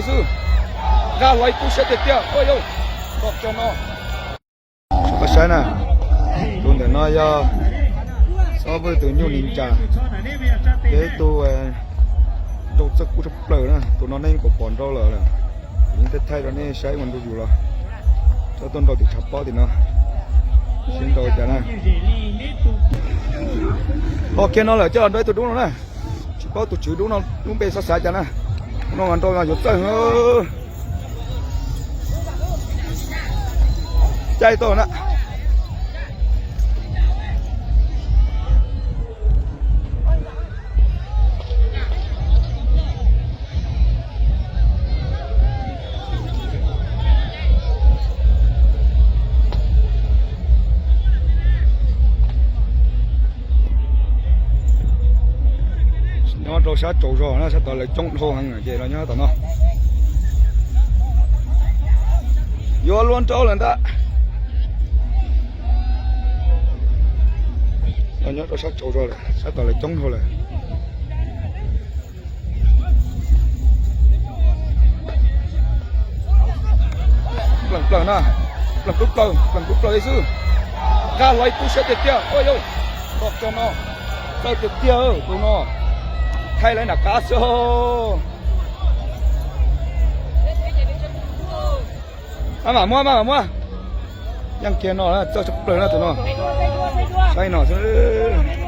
xwb. Nqa hlo ib tug siab tiag tiag, ua yau, nrog kiag no. Koj saib na, tus ntawm no yog txhob pw tus nyuj ni cas, yog ib tug nrau txawj kub tshaj plaws na. Tus no nej yeej pom nrau lawm, kuv yeej thaij thaij rau nej saib ua ntu zus los. Txhob tuaj nrau tim tshav pob tim no, sib nrau cas na. Ho kiag no lawm coj los nrau ib tug dub no na. Tsis paub tus tswv dub no lub npe xav xav cas na. No mas nrau yuav txawj. Caij tau na. Nyob rau sab tsaus zog na, sab tod lawv coob dhau heev ces los nyob tom no. Yuav luag nrau lawm ntag. Los nyob rau sab tsaus zog lawm, sab tod lawv coob dhau lawm. Plees plees na, plees kub plaws, plees kub plaws li xwb. Nqa hlo ib tug siab tiag tiag, ua yau, nrog kiag no. Txawj tiag tiag tus no, thaij lawv nram qab xwb. Maj mam muab, maj mam muab. Yeej kiag no, txawj tshaj plaws na tus no. Saib no xwb.